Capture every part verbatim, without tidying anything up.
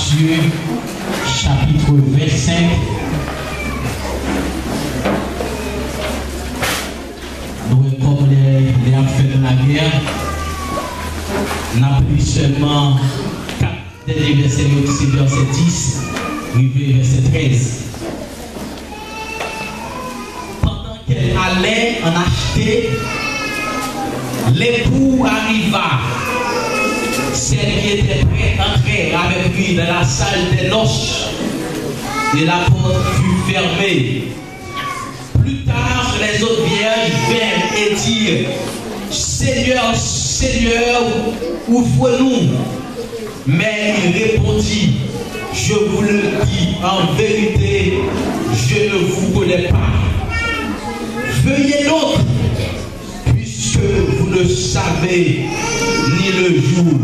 Matye, chapit vennsenk. Nou wè kòm lè, lè y ap fè nou lagè, n ap li sèlman kat dènye vèsè yo, ki se vèsè dis rive vèsè trèz. Pendant qu'elle allait en acheter, l'époux arriva. Celles qui étaient prêtes entrèrent avec lui dans la salle des noces, et la porte fut fermée. Plus tard, les autres vierges vinrent et dirent, Seigneur, Seigneur, ouvre-nous. Mais il répondit, Je vous le dis en vérité, je ne vous connais pas. Veillez donc, puisque vous ne savez ni le jour,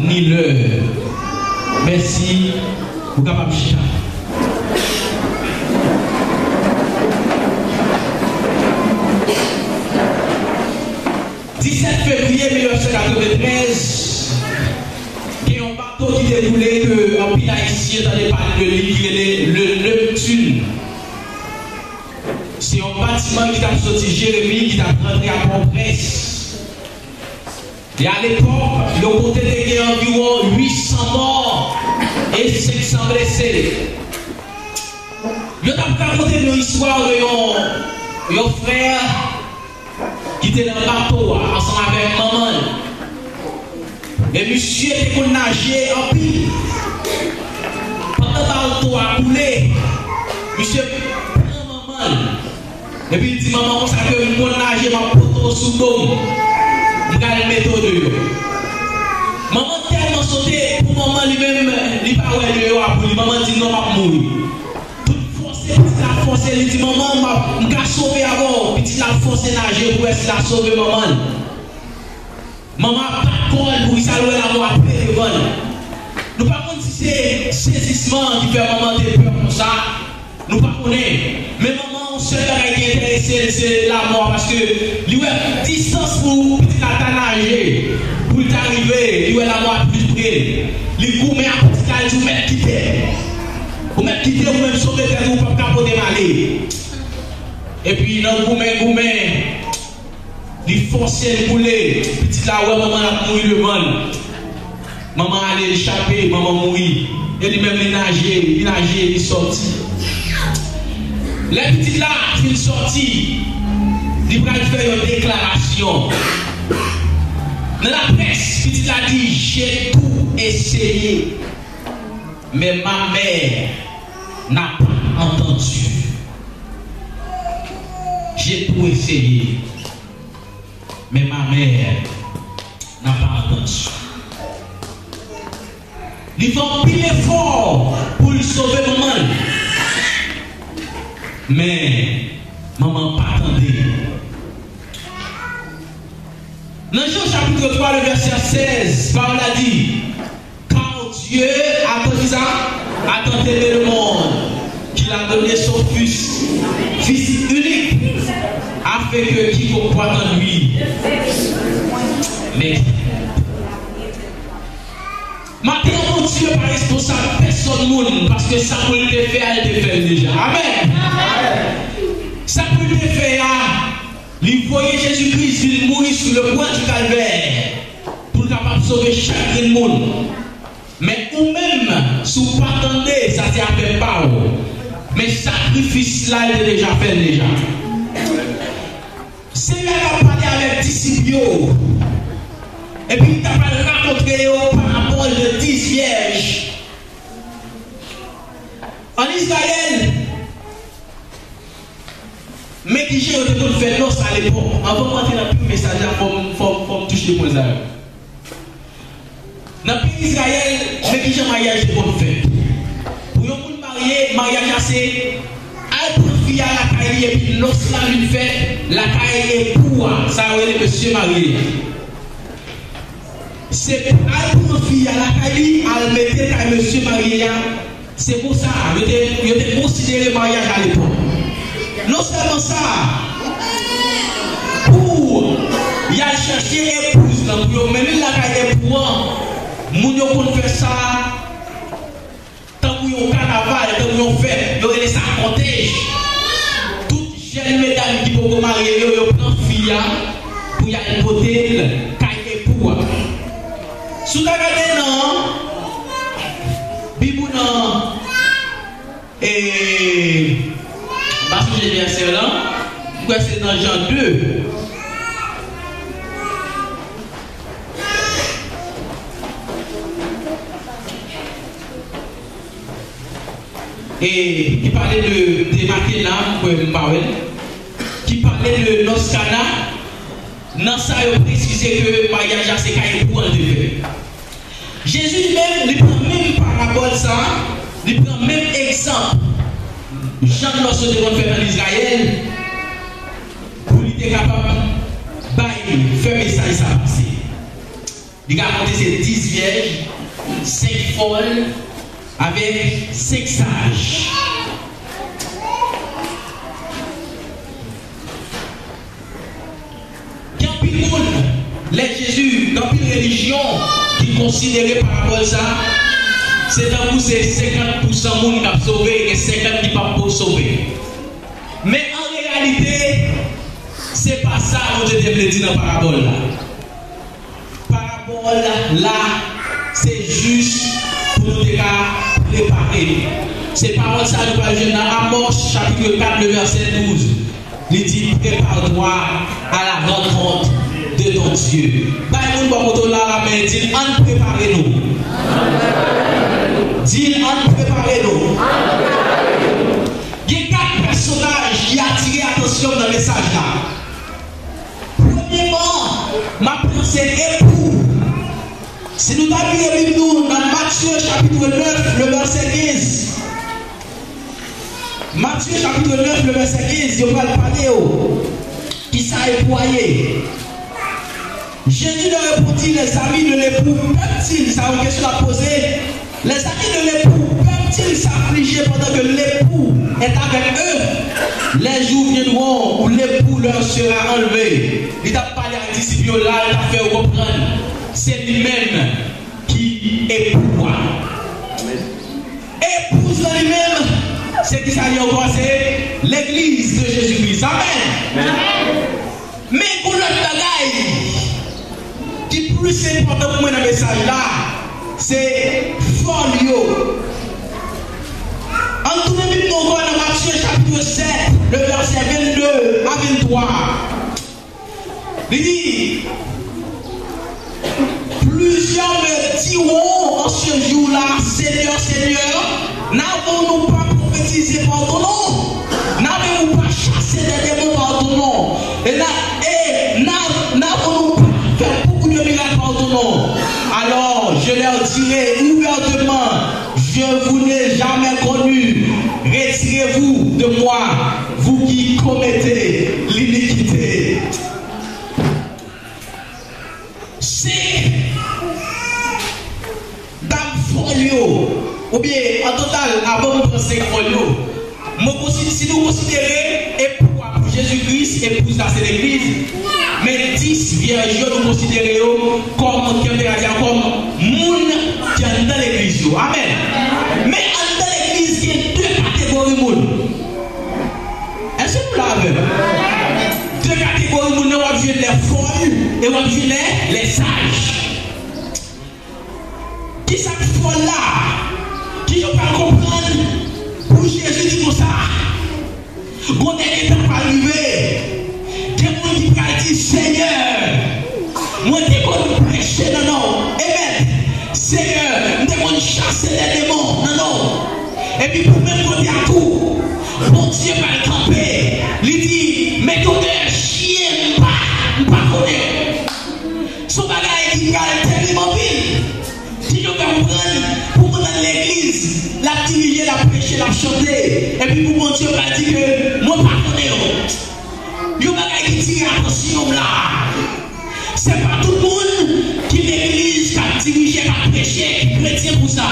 ni l'heure. Mèsi. Ou kapab chita. Disèt fevriye mil nèf san katreventrèz, gen yon bato ki te koule ke anpil Ayisyen tande pale de li, ki rele le Neptune. Se yon batiman ki t ap soti Jeremi, ki t ap rantre a Pòtoprens. E alepòk, yo konte te gen anviwon uit san mò e senk san blese. Yo t ap rakonte nou istwa de yon, yon frè ki te nan bato a ansanm avèk manman l. E misye te konn naje anpil. Pandan bato a koule, misye pran manman l. Epi l di manman konsa ke m konn naje, m ap pote w sou do m. M pral mete w deyò. Manman tèlman sote, pou manman li menm, li pa wè deyò a pou li. Manman di, "Non, m ap mouri." Tout fòse, pitit la fòse, li di, "Manman, m ap, m ka sove avè w." Pitit la fòse naje pou wè si l a sove manman l. Manman ap bat kò l, poukisa l wè lanmò ap vle devan l. Nou pa konn si se sezisman ki fè manman te pè konsa. Nou pa konnen. Men manman, yon sèl bagay ki enterese l, se lanmò a, paske li wè distans pou pitit la ta naje, pou l ta rive, li wè lanmò a plis pre l. Li goumen ak pitit la, li di, "Ou mèt kite m. Ou mèt kite m, ou menm sove tèt ou, ou p ap ka pote m ale." Epi nan goumen, goumen, li fòse l koule. Pitit la wè manman l ap mouri devan l. Manman ale, li chape, manman mouri. E li menm, li naje, li naje, li sòti. Lè pitit la fin sòti, li pral fè yon deklarasyon. Nan laprès, pitit la di, "J'ai tout essayé, mais ma mère n'a pas entendu. J'ai tout essayé, mais ma mère n'a pas entendu." Li fè anpil efò pou l sove manman l. Men, manman pa tande. Nan Jan chapit twa, le vèsè sèz, pawòl la di, Car Dieu a tant, a tant aimé le monde, qu'il a donné son Fils, Fils unique, afin que quiconque croit en lui. Men, maten an, Bondye pa responsab pèsòn moun, paske sa pou l te fè a, l te fè l deja. Amèn. Sa pou l te fè a, li voye Jezi Kris vin mouri sou le bois du Calvaire pou l kapab sove chak grenn moun. Men ou menm, si w pa tande, sa se afè pa w. Men sakrifis la, l te deja fè l deja. Senyè a t ap pale avèk disip yo, epi li t ap al rakonte yo parabòl de dis vyèj. Ann Izrayèl, men kijan yo te konn fè nòs alepòk. Anvan m antre nan pil mesaj la, fò m, fò m, fò m touche pwen sa yo. Nan peyi Izrayèl, men kijan maryaj te konn fèt. Pou yon moun marye, maryaj la se al pran fi a lakay li epi nòs la vin fèt lakay epou a, sa yo rele mesye marye a. Se al pran fi a lakay li, al mete kay mesye marye a. Se konsa yo te, yo te konsidere maryaj alepòk. Non sèlman sa, pou y al chèche epouz lan, pou yo mennen l lakay epou an, moun yo konn fè sa Yo fè, yo rele sa kòtèj. Tout jèn medam ki poko marye yo, yo pran fi a pou y al pote l kay epou a. Si w ta gade nan Bib ou nan, e, m pa sonje vèsè lan, m kwè se nan Jan de. E ki pale de, de Makena, m kwè m pa wè l, ki pale de nòs Kana, nan sa yo presize ke maryaj la se kay epou an l te fè. Jezi li menm, li pran menm parabòl sa, li pran menm egzanp jan nòs yo te konn fèt ann Izrayèl, pou li te kapab bay, fè mesaj sa pase. Li rakonte se dis vyèj, senk fòl, avèk senk saj. Gen anpil moun, lè Jezi, gen anpil relijyon ki konsidere parabòl sa, se tankou se senkant pousan moun k ap sove e senkant ki p ap sove. Men an reyalite, se pa sa Bondye te vle di nan parabòl la. Parabòl la, se jis pou nou te ka prepare nou. Se pawòl sa nou pral jwenn nan Amòs, chapit kat, le vèsè douz. Li di, prépare-toi à la rencontre de ton Dieu. Bay moun bò kote w la lamen, di l, ann prepare nou. Di l, ann prepare nou. Gen kat pèsonaj ki atire atansyon m nan mesaj la. Premyèman, m ap pran se epou. Si nou ta vire Bib nou nan Matye chapit nèf, le vèsè kenz. Matye chapit nèf, le vèsè kenz, yo pral pale yo. Kisa epou a ye? Jésus leur répondit, les amis de l'époux peuvent-ils, sa yon kesyon l ap poze, les amis de l'époux peuvent-ils s'affliger pendant que l'époux est avec eux? Les jours viendront où l'époux leur sera enlevé. Li t ap pale ak disip yo la, l t ap fè yo konprann se li menm ki epou a. Epouz lan li menm, se kisa li ankò? Se legliz de Jezi Kris. Amèn. Men gon lòt bagay ki plis enpòtan pou mwen nan mesaj la, se fòl yo. Ann tounen Bib nou ankò nan Matye chapit sèt, le vèsè vennde a venntwa. Li di, plusieurs me diront en ce jour-là, Seigneur, Seigneur, n'avons-nous pas prophétisé par ton nom? N'avons-nous pas chassé des démons par ton nom? Et n'a-, et n'a-, n'avons-nous pas fait beaucoup de miracles par ton nom? Alors je leur dirai ouvertement, je vous n'ai jamais connu. Retirez-vous de moi, vous qui commettez l'iniquité. Senk dam fòl yo, oubyen an total, avan m pran senk fòl yo, mwen konsi-, si nou konsidere epou a pou Jezi Kris, epouz la se legliz, men dis vyèj yo, nou konsidere yo kòm, kòm te ka di a, kòm moun ki anndan legliz yo. Amèn. Men anndan legliz, gen de kategori moun. Èske nou la avè m? De kategori moun nan, w ap jwenn lè fòl e w ap jwenn lè, lè saj. Kisa k fòl la? Ki jan w pral konprann pou Jezi di konsa, gon dènye tan pral rive, gen moun ki pral di, Senyè, mwen te konn preche nan non w. Amen. Senyè, m te konn chase de demon nan non w. Epi pou menm kote a tou, Bondye pral kanpe. Li di, men gon dèyè chyen, m pa, m pa konnen w. Se yon bagay ki pral tèrib anpil. Ki jan w ka konprann pou moun nan legliz, l ap dirije, l ap preche, l ap chante, epi pou Bondye pral di ke mwen pa konnen w. Yon bagay ki tire atansyon m la. Se pa tout moun ki legliz k ap dirije, k ap preche, ki kretyen pou sa.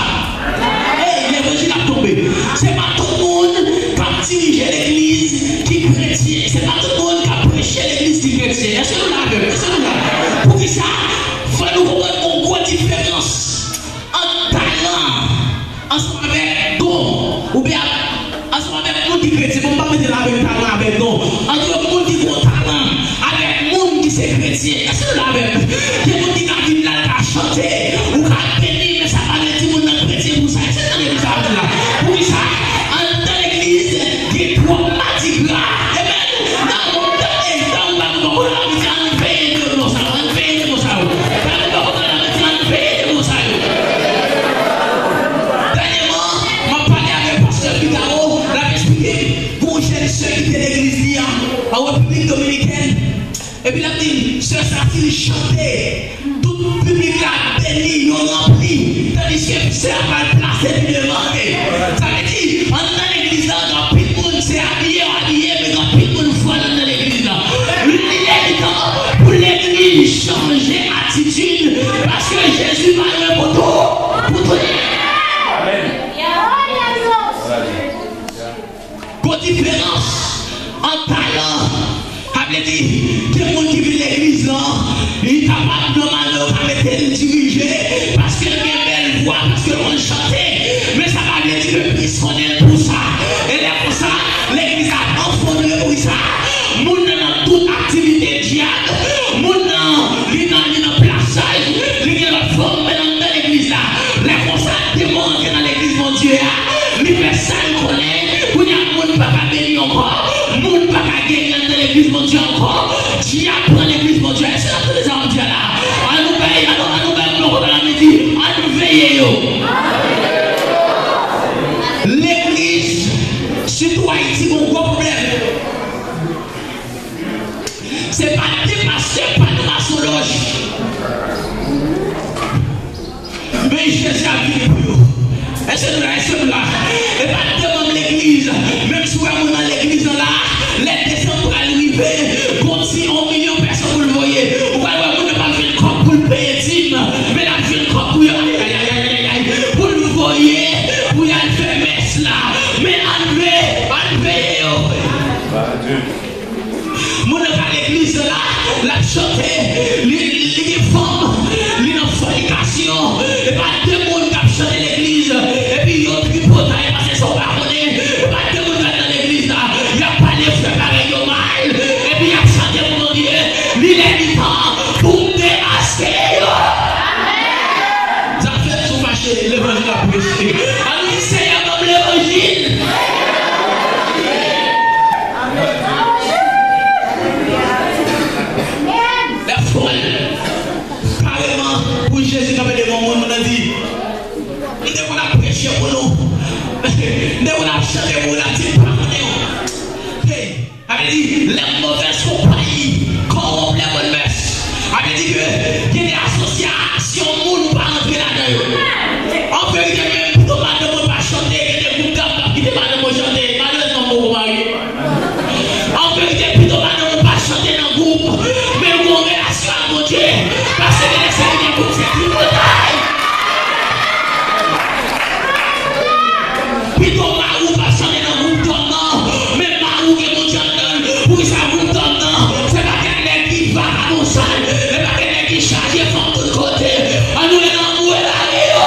Ey, levanjil ap tonbe. Se pa tout moun k ap dirije legliz ki kretyen. Se pa tout moun k ap preche legliz ki kretyen. Èske nou la avè m? Èske nou la? Poukisa? Fò nou konprann yon gwo diferans ant talan ansanm avèk don, oubyen ak An Repiblik Dominikèn. Epi l ap di, sè Sasil chante, tout piblik la beni, yo ranpli, tandiske sè a pral plase pi devan. Sa vle di, anndan legliz la, gen anpil moun, se abiye yo abiye, men gen anpil moun vòlè anndan legliz la. Li lè li tan pou legliz chanje atitid, paske Jezi pa reponn pou tou. Amèn. Gon diferans ant talan. Sa vle di, gen moun ki vin legliz lan, li kapab nòmalman yo ka mete l dirije, paske l gen bèl vwa, paske l konn chante. Men sa pa vle di ke plis konnen l pou sa. E lè konsa, legliz la ap anfondre. Poukisa? Moun nan nan tout aktivite dyab. Moun nan, li nan, li nan plasaj. Li gen lòt fòm, men anndan legliz la. Lè konsa, demon antre nan legliz Bondye a. Li fè sa l konnen. Kounye a, moun pa ka beni ankò. Moun pa ka geri anndan legliz Bondye ankò. Dyab pran legliz Bondye. Èske n ap tande sa m ap di a la? An nou bay, an nou, an nou bay moun yo kontan la, men di, an nou veye yo. Legliz, sitou Ayiti, gon gwo pwoblèm. Se pa de pastè, pa de masonlòj. Men Jezi ap vini pou yo. Èske nou la? Èske nou la? E pa de manm legliz. Menm si w wè moun nan legliz lan la, lè desanm pral rive, gon ti yon milyon pèsòn pou l voye. Ou pral wè moun nan p ap jwenn kòb pou l peye dim, men l ap jwenn kòb pou yo, ay, ay, ay, pou l voye, pou y al fè mès la. Men ann ve-, ann veye yo. Moun nan ka legliz la, l ap chante, li, li gen fanm, li nan fònikasyon. E pa de moun k ap chante legliz, epi yo tripotay, paske sa w pa konnen. E pa de moun k ap nan legliz la, y ap pale frè parèy yo mal, epi y ap chante pou Bondye. Li lè li tan pou m demaske yo. Zafè sou fache, levanjil ap preche. Ann di, Senyè, ban m levanjil. Lè fòl. Kareman, pou Jezi kanpe devan moun, moun nan di, m te konn ap preche pou nou. M te konn ap chante pou nou, l ap di, m pa konnen w. Hey, sa vle di, lè mòvèz konpayi kòwonp lè bòn mès. Sa vle di ke gen de asosyasyon moun ou pa rantre ladan yo. An verite, menm pito madanm ou pa chante, gen de gwoup dam k ap kite madanm ou chante. Malerezman, m poko marye. An verite, pito madanm ou pa chante nan gwoup, men l gon relasyon ak Bondye. Paske gen de seri de gwoup se tripotay. Pito mari w pa chante nan gwoup dam nan, men mari w gen Bondye anndan l. Poukisa gwoup dam nan? Se pa kèk nèg ki vakabon sal, se pa kèk nèg ki chaje fanm tout kote. An nou rele anmwe lari yo.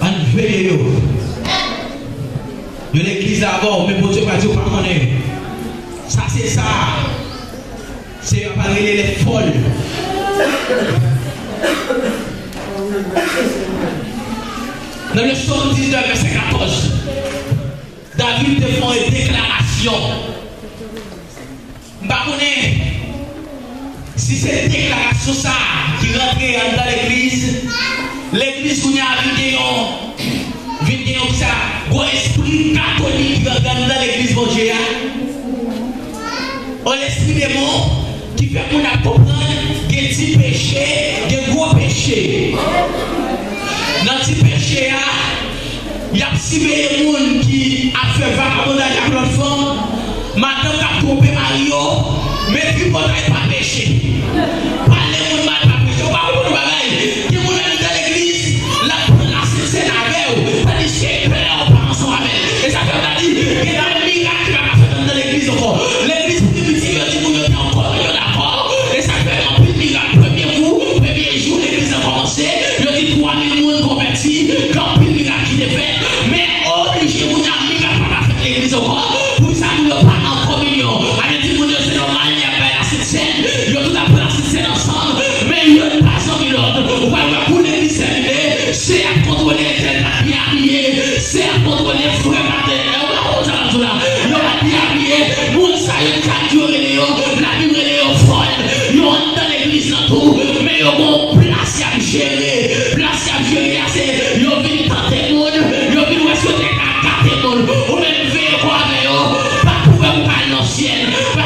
Ann veye yo. Yo legliz la avè w, men Bondye pa di w pa konnen. Sa se sa. Seyè a pral rele lè fòl. Nan le Sòm diznèf, vèsè katòz, David te fè yon deklarasyon. M pa konnen si se deklarasyon sa a ki rantre anndan legliz. Legliz kounye a vin gen yon, vin gen yon kisa, gwo espri katolik ki rantre anndan legliz Bondye a. Yon lespri demon ki fè moun ap konprann gen ti peche, gen gwo peche. Nan ti peche a, y ap siveye moun ki ap fè vakabondaj ak lòt fanm. Madanm k ap twonpe mari yo, men tripotay pa peche. Pale moun mal pa peche. Ou pa konprann yon bagay? Gen moun anndan legliz, l ap pran lasentsèn avè w, tandiske pè w pa ansanm avè l. E sa fè m ta di, gen de mirak ki pa ka fèt anndan legliz ankò. Legliz primiti yo di moun yo te ankò, yo dakò. E sa fè anpil mirak. Premye kou, premye jou legliz la kòmanse, yo di twa mil moun konvèti, gen anpil mirak ki te fèt. Men oblije kounye a mirak pa ka fèt legliz ankò. Poukisa moun yo pa an kominyon? Sa vle di moun yo se nòmal y ap bay lasentsèn, yo tout ap pran lasentsèn ansanm.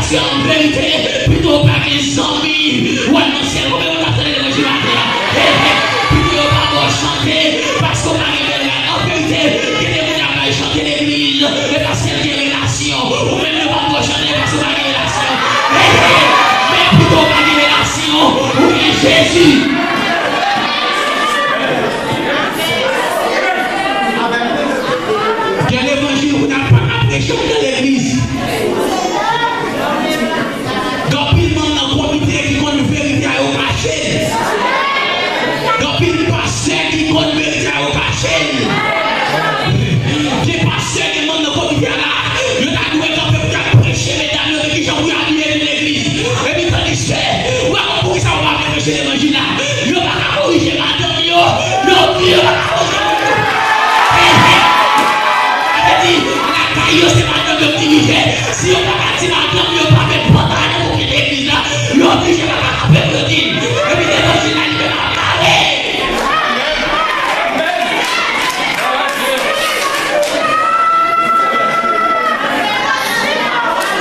An verite, pito w pa gen zanmi, w al nan syèl. Konbyen moun k ap tande levanjil maten an? He, he. Pito yo pa ba w chante, paske w pa gen bèl rad. An verite, gen de moun y ap bay chante legliz, e paske l gen relasyon. Ou menm yo pa ba w chante, paske w pa gen relasyon. He, he. Men pito w pa gen relasyon, ou gen Jezi. Gen levanjil ou ta pa ka preche nan legliz. Gen anpil manm nan komite ki konn verite a, yo kache l. Gen anpil pastè ki konn verite a, yo kache l. Gen pastè, gen manm nan komite a la, yo ta dwe kanpe pou y ap preche medam yo de kijan pou y abiye vin legliz. Epi tandiske, ou pa konn poukisa yo pa vle preche levanjil la. Yo pa ka korije madanm yo, yo, yo pa ka korije madanm yo. Sa vle di, lakay yo se madanm yo k dirije. Si yo pa ka di madanm yo pa met pantalon pou kite legliz la, yo oblije pa ka kanpe pou yo di l. Epi levanjil la li menm ap pale.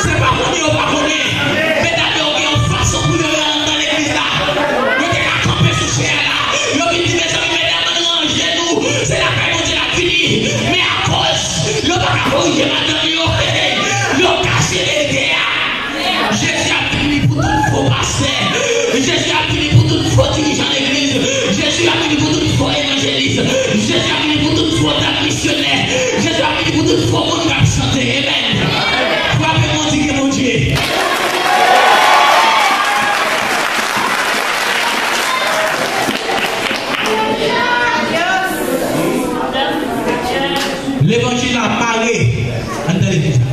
Se pa konnen yo pa konnen. Medam yo gen yon fason pou yo ye anndan legliz la. Yo te ka kanpe sou chè a la. Yo vin di, mezanmi, medam, ann ranje nou. Se lakay Bondye n ap vini. Men akoz yo pa ka korije madanm yo, yo kache verite a. Jezi ap vini pou tout fo pastè. Jezi ap vini pou tout fo dirijan legliz. Jezi ap vini pou tout fo evanjelis. Jezi ap vini pou tout fo dat misyonè. Jezi ap vini pou tout fo moun k ap chante. Amen. Frape men w di gen Bondye. Levanjil la mare anndan legliz la.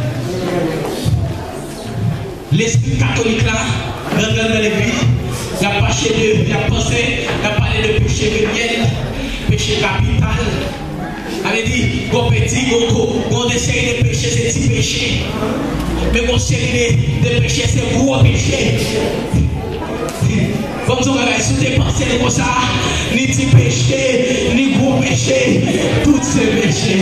Lespri katolik la rantre anndan legliz, y ap pase de, y ap panse, y ap pale de peche venyèl, peche kapital. Sa vle di, gon peti, gon, gon, gon de seri de peche, se ti peche. Men gon seri de, de peche, se gwo peche. Ban m di w yon bagay, si w te panse l konsa, ni ti peche, ni gwo peche, tout se peche.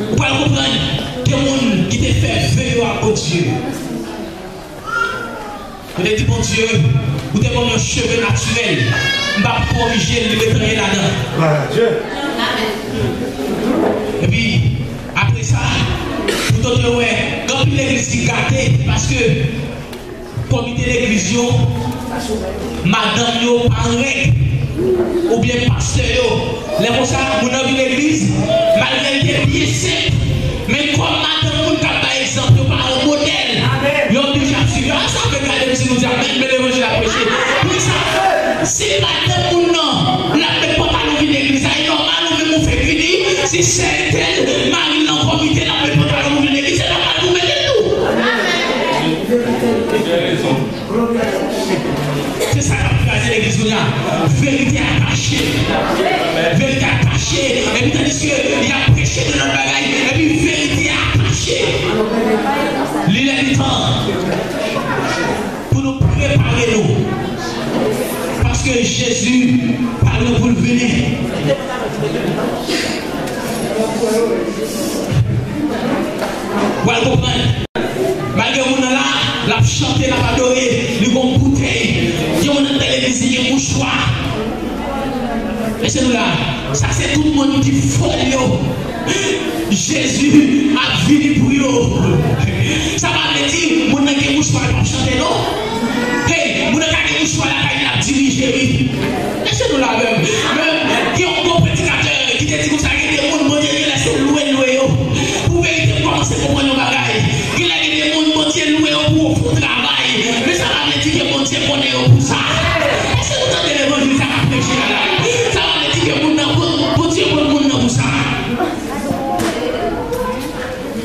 Ou pral konprann, gen moun ki te fè ve yo a Bondye. Yo te di, Bondye, ou te ban m yon cheve natirèl, m p ap korije l, li ret anyen ladan. Epi, apre sa, pou tout yo wè, gen anpil legliz ki gate, paske komite legliz yo, madanm yo pa an règ, oubyen pastè yo. Lè konsa, moun nan vin legliz, malgre l te byen senp, men kòm madanm moun k ap bay egzanp, yo pa yon modèl, yo oblije ap swiv yo. A, sa fè gade m si nou di amèn, men levanjil ap preche. Poukisa? Si madanm moun nan, l ap met pantalon vin legliz la, e nòmal ou menm ou fèk vini, si sè entèl, mari l nan komite, l ap met pantalon pou vin legliz, se nòmal pou mete l tou. Se sa k ap kraze legliz kounye a. Verite a kache. Verite a kache. Epi tandiske y ap preche de lòt bagay, epi verite a kache. Li lè li tan pou nou prepare nou. Paske Jezi pa lwen pou l vini. W al konprann. Malgre moun nan la, l ap chante, l ap adore, li gon boutèy. Gen moun anndan legliz, li gen mouchwa. Mesye nou la, sa se tout moun ki fòl yo. Jezi ap vini pou yo. Sa pa vle di moun nan gen mouchwa, l p ap chante, non. Hey, moun nan ka gen mouchwa lakay li, l ap dirije, wi. Èske nou la menm? Men, gen yon gwo predikatè ki te di konsa, gen de moun, Bondye genlè se lwe l lwe yo. Pou verite, m kòmanse konprann yon bagay. Genlè gen de moun, Bondye lwe yo pou yo fè yon travay. Men sa pa vle di ke Bondye konnen yo pou sa. Èske nou tande levanjil sa k ap preche a la? Sa pa vle di ke moun nan, Bon-, Bondye konn moun nan pou sa.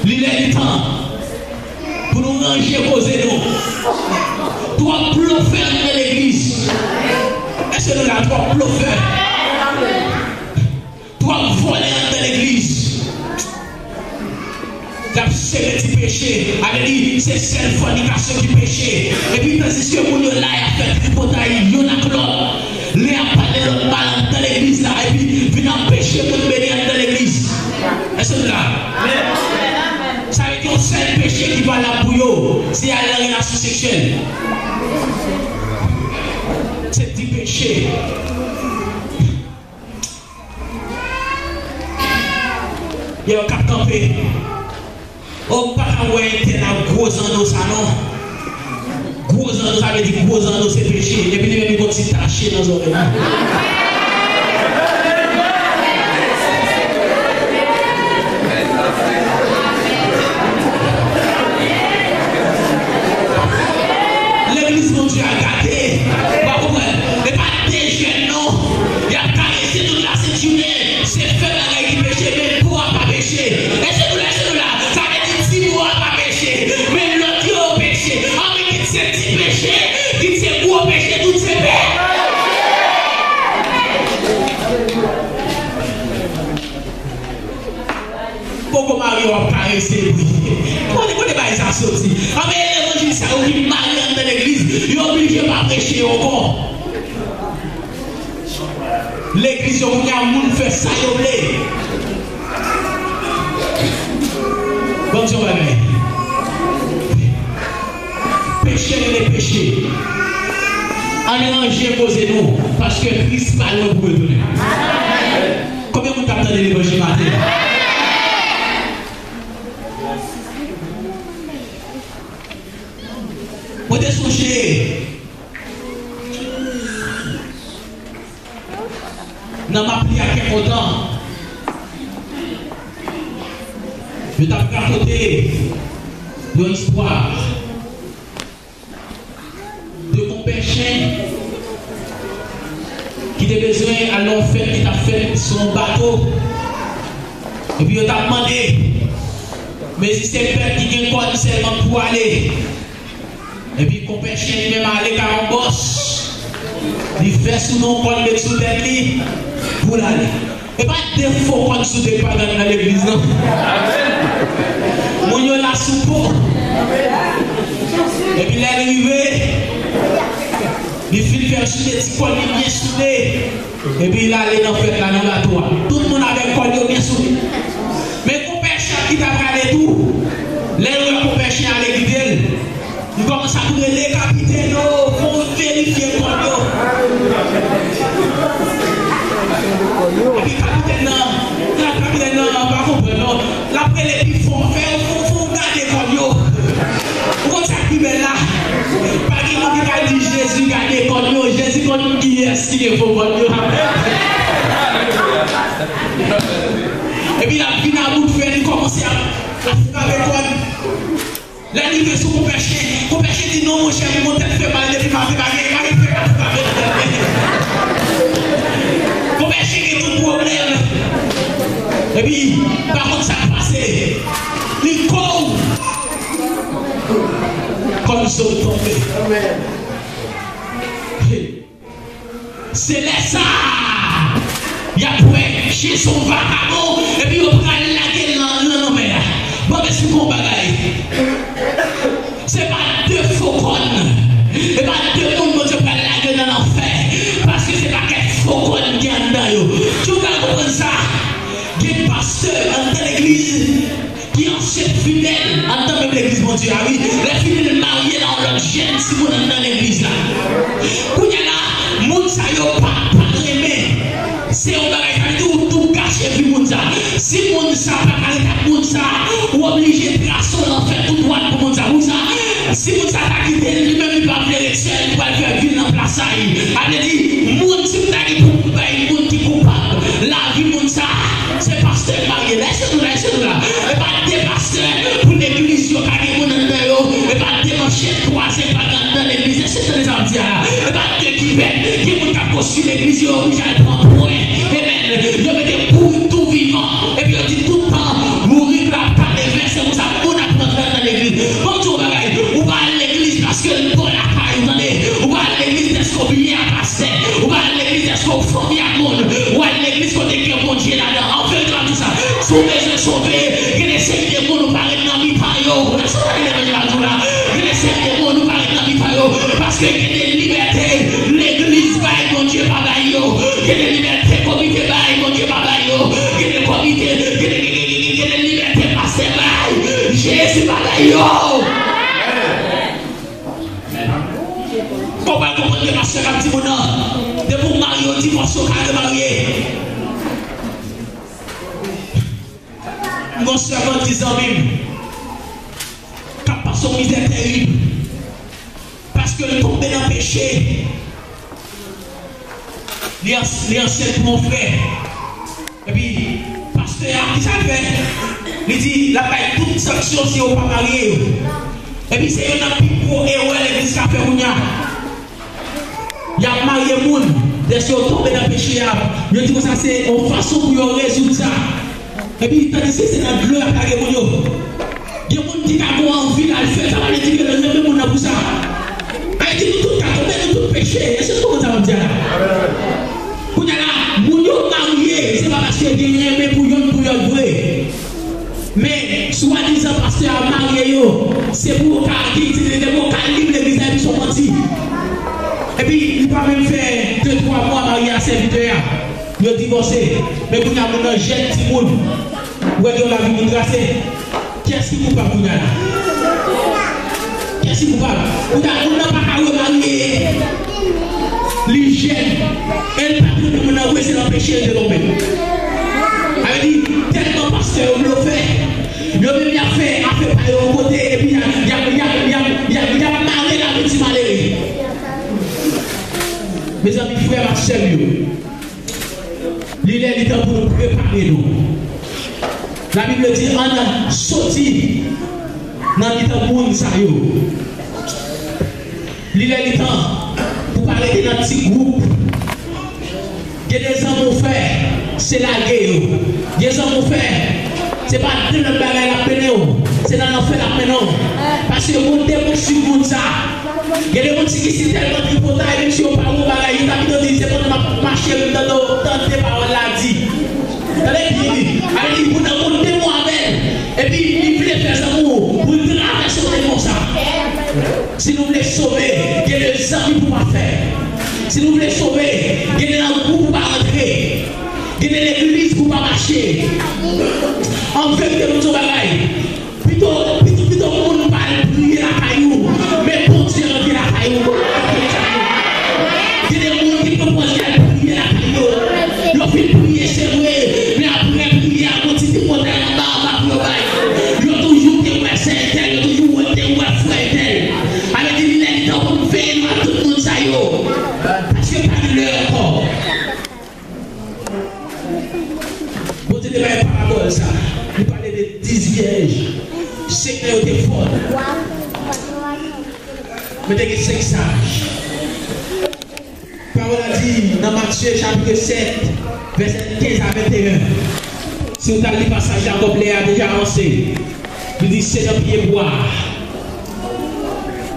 Li lè li tan pou nou ranje koze nou. Twòp blofè anndan legliz. Èske nou la? Twòp blofè. Twòp vòlè anndan legliz. Y ap sere ti peche. Sa vle di, se sèl fònikasyon ki peche. Epi, tandiske moun yo la, y ap fè tripotay youn ak lòt. Lè y ap pale lòt mal anndan legliz la, epi vin anpeche moun beni anndan legliz. Èske nou la? Amen. Se al nan relasyon seksyèl. Se ti peche. Yo k ap kanpe. O, m pa ka wè entèl ak gwo zanno sa non. Gwo zanno, sa vle di gwo zanno se peche. Epi li menm li gon ti tache nan zòrèy li. Legliz Bondye a gate. Ou pa konprann? E pa de jèn non. Y ap karese tout lasent jounen. Se fè bagay ki peche, men po a pa peche. Èske nou la, èske nou la? Sa vle di ti po a pa peche, men lòt yo peche. Anben, kit se ti peche, kit se gwo peche, tout se pe. Poko marye, w ap karese wi. Kote, kote bagay sa soti? Anben, e levanjil sa yo ki marye anndan legliz, yo oblije pa preche yo ankò. Legliz yo kounye a, moun fè sa yo vle. Ban m di yon bagay. Peche rele peche. Ann ranje koze nou, paske Kris pa lwen pou retounen. Konbyen moun k ap tande levanjil maten an? Mwen te sonje nan Mapli a kè kontan, yo t ap rakonte yon istwa de konpè chen ki te bezwen al nan yon fèt ki t ap fèt sou yon bato. Epi yo t ap mande, men si se bèt ki gen kòn sèlman k pou ale. Epi konpè chen li menm ale kay yon bòs. Li fè sou non kòn met sou tèt li pou l ale. E pa de fo kòn sou tèt pa gad nan legliz non. Moun yo la sou po. Epi lè l rive, li fin fè l sou de ti kòn li byen soude. Epi l ale nan fèt la, nan bato a. Tout moun avèk kòn yo byen soude. Men konpè chen ki ta prale tou, lè l wè konpè chen ale kite l, li kòmanse ap rele kapitèn yo, fò w verifye kòn yo. Epi kapitèn nan, kapitèn nan pa konprann non. L ap rele pi fò, fè yo, fò, fò w gade kòn yo. Ou konn sa k pi bèl la? Pa gen moun ki ka di Jezi gade kòn yo. Jezi konn kiyès ki gen fo kòn yo. Epi l ap vin a bout fè, li kòmanse ap, ap frape kòn. Lè l rive sou konpè chen, konpè chen di, "Non, monchè, m gon tèt fè mal depi maten, pa gen, pa gen fè k ap frape nan tèt mwen." Konpè chen gen tout pwoblèm. Epi, pa konn sa k pase. Li kou. Kòn sot tonbe. Se lè sa a, y ap wè chen se yon vakabon, epi yo pral lage l nan, nan lanmè a. Ban m esplike w yon bagay. Se pa de fo kòn, e pa de moun Bondye pral lage nan lanfè, paske se pakèt fo kòn ki anndan yo. Jan w pral konprann sa, gen pastè anndan legliz ki ansyen fidèl anndan menm legliz Bondye a, wi. Lè fini l marye nan yon lòt jèn timoun anndan legliz la. Kounye a la, moun sa yo pa, pa renmen. Se yon bagay, sa vle di ou tou gache vi moun sa. Si moun sa pa ka ret ak moun sa, ou oblije trase yon lanfè tou dwat pou moun sa. Pou sa, si moun sa ta kite l, li menm li pa vle ret sèl, li pral fè vi l nan plas sa. Sa vle di, moun, si m ta gen pou m bay moun ki koupab lavi moun sa, se pastè m marye la. Èske nou la? Èske nou la? E pa de pastè pou legliz yo ka gen moun anndan yo. E pa de manchèt kwaze k pa gen anndan legliz. Èske w tande sa m di a la? E pa de kibèt. Gen moun k ap konstwi legliz yo, yo oblije al pran pwen. Amen. Yo mete bourik tou vivan. Epi yo di tout tan, bourik la ap kale ven, se konsa moun ap rantre anndan legliz. Ban m di w yon bagay, ou pa al legliz paske l bò lakay ou, tande. Ou pa al legliz dèske w byen ak pastè. Ou pa al legliz dèske w fanmi ak moun. Ou al legliz kote gen Bondye ladan. An verite, m ap di w sa. Si w bezwen sove, gen de seri de moun ou pa ret nan mitan yo. Èske w tande levanjil m ap di w la? Gen de seri de moun ou pa ret nan mitan yo. Paske gen de libète legliz bay, Bondye pa bay yo. Gen de libète komite bay, Bondye pa bay yo. Gen de komite, gen de, gen de, gen de, gen de libète pastè bay, Jezi pa bay yo. k ap di moun nan, depi w marye, w divòse, w ka remarye. M gon sèvant ki zanmi m, k ap pase yon mizè terib, paske l tonbe nan peche. Li ans-, li ansent pou yon frè. Epi, pastè a, kisa l fè? Li di, l ap bay tout sanksyon si yo pa marye yo. Epi, se youn nan pi gwo erè legliz ka fè kounye a. Y ap marye moun, lèske yo tonbe nan peche a, yo di konsa se yon fason pou yo rezoud sa. Epi, tandiske se nan dlo y ap lage moun yo. Gen moun ki ka gen anvi l al fè l, sa pa vle di ke l renmen moun nan pou sa. Sa vle di nou tout ka tonbe, nou tout peche. Èske nou konprann sa m ap di a la? Kounye a la, moun yo marye, se pa paske gen renmen pou yonn pou lòt vre. Men, swadizan pastè a marye yo, se pou yo ka, ki itilize mo kalib legliz la, epi se yon manti. Epi, li pa menm fè de, twa mwa marye a sèvitè a. Yo divòse. Men kounye a moun nan jèn timoun. Ou wè gen yon lavi moun trase. Kiyès ki koupab kounye a la? Kiyès ki koupab? Kounye a moun nan pa ka remarye. Li jèn. E l pa t renmen moun nan vre, se nan peche l te tonbe. Sa vle di, tèlman pastè yo blofè, yo menm y ap fè afè pa yo yon kote, epi y ap, y ap, y ap, y ap, y ap, y ap mare lavi ti malere. Mezanmi, frè m ak sè m yo, li lè li tan pou nou prepare nou. Labib di, ann soti nan mitan moun sa yo. Li lè li tan pou pa rete nan ti gwoup. Gen de zanmi w fè, se lage yo. Gen zanmi w fè, se pa de lòt bagay l ap mennen w, se nan lanfè l ap mennen w. Paske gon demon sou moun sa. Gen de moun ki si tèlman tripotay, menm si yo pa wè yon bagay, yo ta pito di, se pandan m ap mache, m tande, tande pawòl la di. Tande byen wi. Sa vle di, moun nan gon demon avè l. Epi, li vle fè zanmi w, pou l travèse yon demon sa. Si nou vle sove, gen de zanmi pou pa fè. Si nou vle sove, gen de nan gwoup pou pa rantre. Gen de legliz pou pa mache. An verite, nou di yon bagay. Pito, pito, pito moun pa al priye lakay ou, men Bondye rantre lakay ou. Gen de moun ki pran Bondye al priye lakay yo. Yo fin priye, se vre, men apre priye a, gon ti tripotay anba, anba pou yo bay. Yo toujou te wè sè entèl, yo toujou te wè frè entèl. Sa vle di, li lè li tan pou n veye nou ak tout moun sa yo. Paske pa gen lè ankò. Bondye te bay parabòl sa. Li pale de dis vyèj. Senk nan yo te fòl. Men te gen senk saj. Pawòl la di nan Matye chapit sèt, vèsè kenz a venteyen. Si w ta li pasaj la, kòm lè a deja avanse. Li di, se nan pye bwa a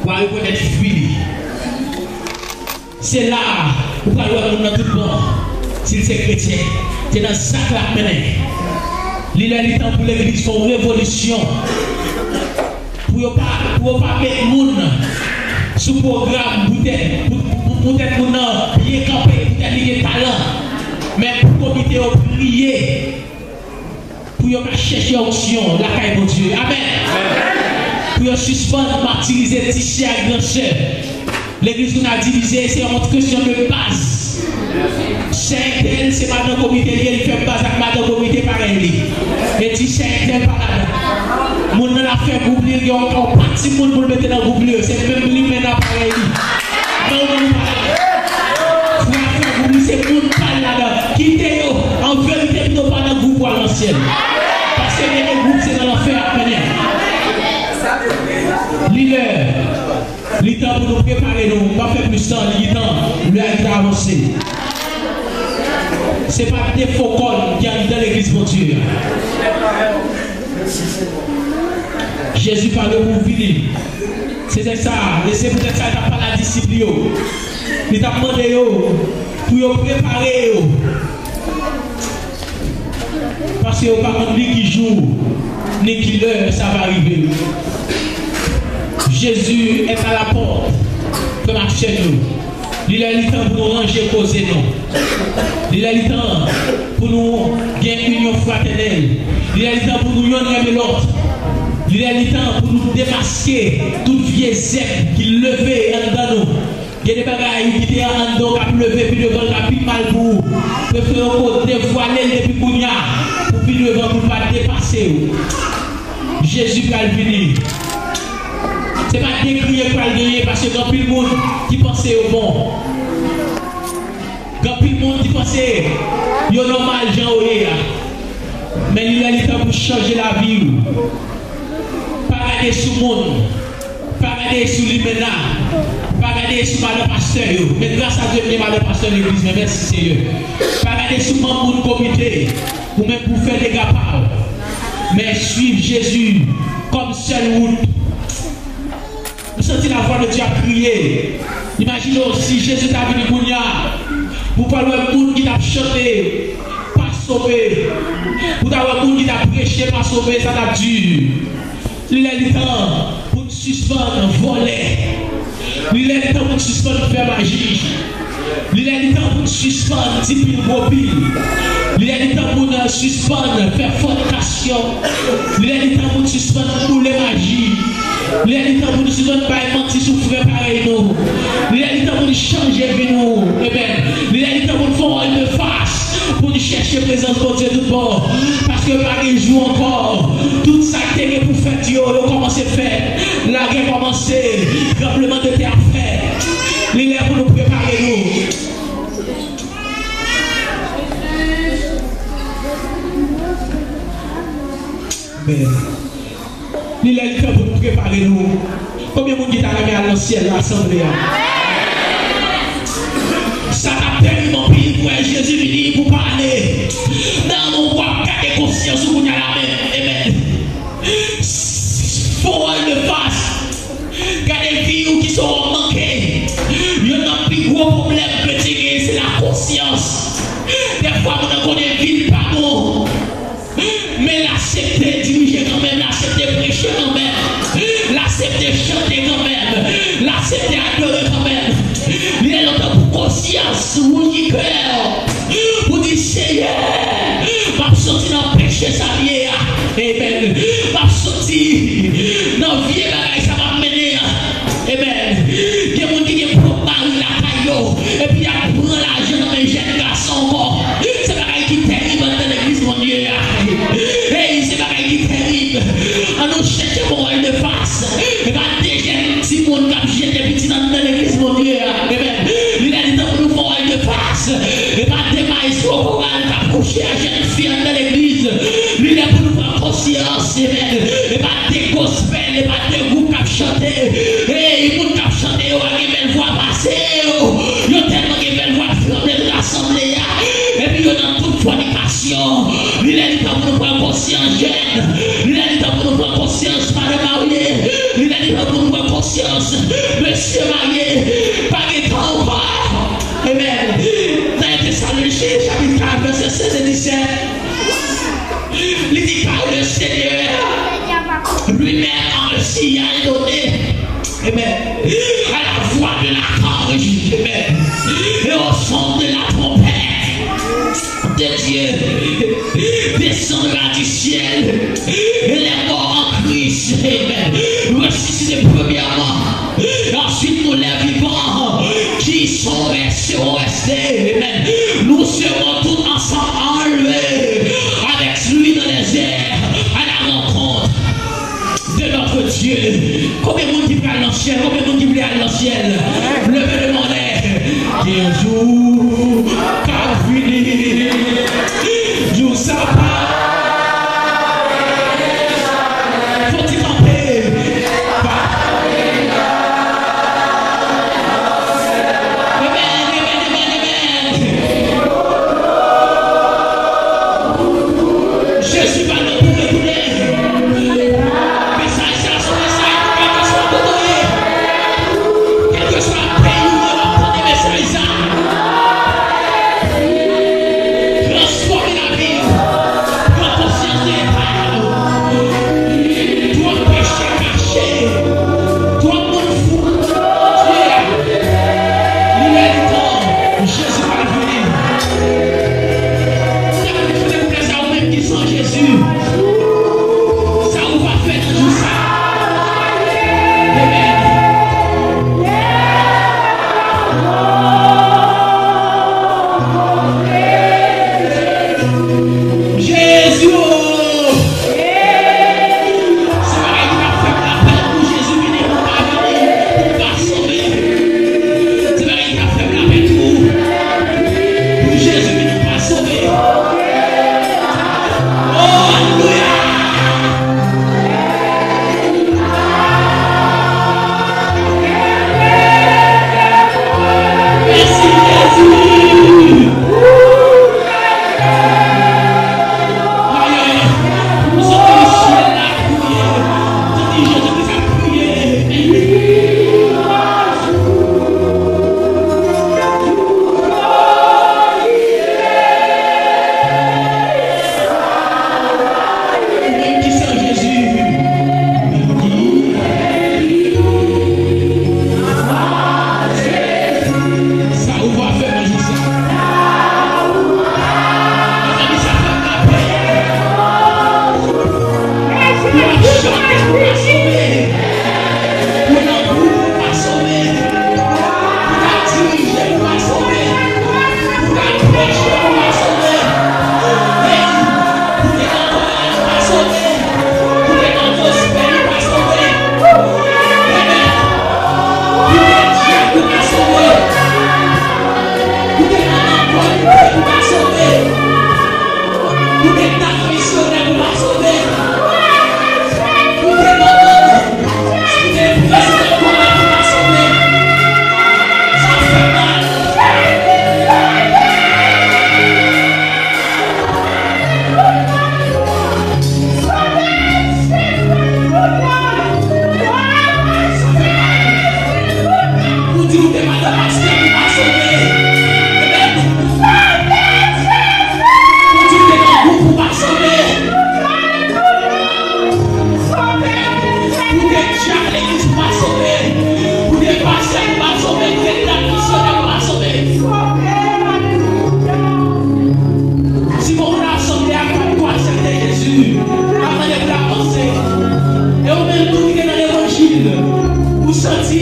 w a rekonèt fwi li. Se la a ou pral wè moun nan tout bon, si l se kretyen, se nan zak l ap mennen. Li lè li tan pou legliz fè yon revolisyon. Pou yo pa, pou yo pa met moun sou pwogram poutèt, pou, pou, poutèt moun nan byen kanpe, poutèt li gen talan. Men pou komite yo priye. Pou yo ka chèche onksyon lakay Bondye. Amèn. Pou yo sispann matirize ti sè ak gran sè. Legliz nou nan divize, se yon kesyon de baz. Sè entèl, se madan komite li ye, li fè baz ak madan komite parèy li. E ti sè entèl pa ladan. Moun nan ap fè gwoup li, li gen yon, yon pati moun pou l mete nan gwoup li yo. Se menm li menm nan parèy li. Men ou menm ou pa ladan. Frè a fè gwoup li, se moun pa l ladan. Kite yo. An verite, pito pa nan gwoup ou al nan syèl. Paske gen de gwoup se nan lanfè y ap mennen. Li lè, li tan pou nou prepare nou. M pa fè plis tan, li tan, lè a gentan avanse. Se pa defo kòn ki anndan legliz Bondye a. Jezi pare pou vini. Se tèks sa, e se poutèt sa li t ap pale a disip li yo. Li t ap mande yo pou yo prepare yo. Paske yo pa konn ni ki jou, ni ki lè sa va rive. Jésus est à la porte, frè m ak sè m yo. Li lè li tan pou nou ranje koze nou. Li lè li tan pou nou gen inyon fratènèl. Li lè li tan pou nou yonn renmen lòt. Li lè li tan pou nou demaske tout vye zèb ki leve anndan nou. Gen de bagay ou kite anndan w k ap leve pi devan l k ap pi mal pou ou. Prefere w ko devwale l depi kounye a pou pi devan pou l pa depase w. Jezi pral vini. Se pa dekriye k pral genyen paske gen anpil moun ki panse yo bon. Gen anpil moun ki panse yo nòmal jan yo ye a. Men li lè li tan pou chanje lavi w. Pa gade sou moun. Pa gade sou limena. Pa gade sou madan pastè yo. Men gras a Dye, m gen madan pastè legliz mwen. Mèsi Seyè. Pa gade sou manm moun komite. Ou menm pou fè dega pa w. Men swiv Jezi kòm sèl wout. M santi lavwa de Dye ap kriye. Imajine w si Jezi ta vini kounye a. Ou pral wè moun ki t ap chante pa sove. Ou ta wè moun ki t ap preche pa sove, sa t ap di. Li lè li tan pou n sispann vòlè. Li lè li tan pou n sispann fè maji. Li lè li tan pou n sispann di pil gwo pil. Li lè li tan pou n sispann fè fònikasyon. Li lè li tan pou n sispann boule maji. Li lè li tan pou n sispann bay manti sou frè parèy nou. Li lè li tan pou n chanje vi nou. Amen. Li lè li tan pou n fè yon vòltefas. Pou n chèche prezans Bondye tout bon. Paske pa gen jou ankò. Tout sa k te gen pou fèt yo, yo kòmanse fèt. Lagè kòmanse. Tranblemanntè ap fèt. Li lè pou nou prepare nou. Amen. Li lè li tan pou nou prepare nou. Konbyen moun ki ta renmen al nan syèl la, asanble a? Sa t ap terib anpil pou wè Jezi vini pou pale. Nan w ap gade konsyans ou kounye a la menm. Amen. Fè yon vòltefas. Gade vi w ki sa w manke. Youn nan pi gwo pwoblèm kretyen genyen se lakonsyans. Dèfwa moun nan konnen vi l pa bon. Men l aksepte dirije kanmenm, l aksepte preche kanmenm, l aksepte chante kanmenm, l aksepte adore kanmenm. Li lè li tan pou konsyans wouji kè w, pou di, Seyè, m ap soti nan peche sa m ye a. Amen. M ap soti nan vye bagay sa m ap mennen an. Amen. Gen moun ki gen pwòp mari lakay yo, epi y ap pran lajan nan men jèn gason ankò. Se bagay ki terib anndan legliz Bondye a. Ey, se bagay ki terib. An nou chèche fè yon vòltefas. E pa de jèn timoun k ap jete pitit anndan legliz Bondye a. Amen. Li lè li tan pou nou fè yon vòltefas. E pa de maestro koral k ap kouche a jèn fi anndan legliz. Li lè pou nou pran konsyans. Amen. E pa de gospel, e pa de gwoup k ap chante. Ey, moun k ap chante yo pa gen bèl vwa pase yo. Yo tèlman gen bèl vwa, tranble tout asanble a. Epi yo nan tout fònikasyon. Li lè li tan pou nou pran konsyans, jèn. Li lè li tan pou nou pran konsyans, madanm marye. Li lè li tan pou nou pran konsyans, mesye marye. Pa gen tan ankò. Amen. Nan Tesalonisyen, chapit kat, vèsè sèz e disèt. Li di, car le Seigneur lui-même en le signal donné. Amen. À la voix de l'archange. Amen. Et au son de la trompette de Dieu, descendra du ciel, et les morts en Christ, amen, ressuscités premièrement. Et ensuite, nous, les vivants, qui sont restés, seront restés, amen. Nous serons tous ensemble enlevés avec lui dans les airs à la rencontre de notre Dieu. Konbyen moun ki pral nan syèl? Konbyen moun ki vle al nan syèl? Leve men nou anlè. Gen jou k ap vini. Jou sa pa. Fò ti kanpe. Pa. Amen.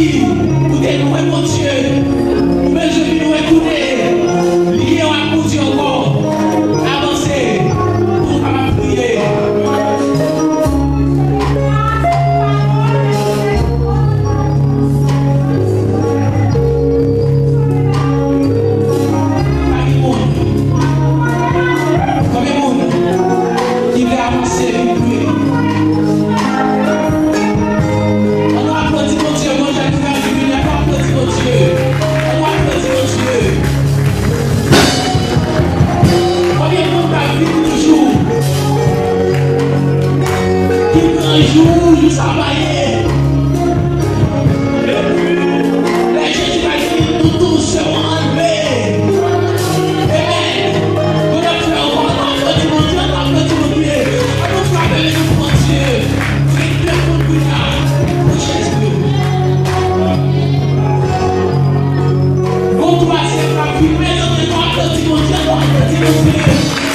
Ou te lwen Bondye, ou bezwen vin wè kote li ye w ak Bondye ankò. Avanse pou nou kapab priye. Konbyen moun? Konbyen moun ki vle avanse vin priye? Ann nou aplodi Bondye, bon jan ki fè vini, ann nou aplodi Bondye. Ann nou aplodi Bondye. Konbyen moun k ap viv toujou? Ki gran jou, jou sa va ye? Lè Jezi va vini, tout doulè va anlve. Amen. Bonè frè, ann nou aplodi Bondye, ann nou aplodi Bondye. Ann nou frape men nou pou Bondye. Gen de moun ki la pou Jezi. Gon twazyèm k ap vini, mezanmi, ann nou aplodi Bondye, ann nou aplodi Bondye.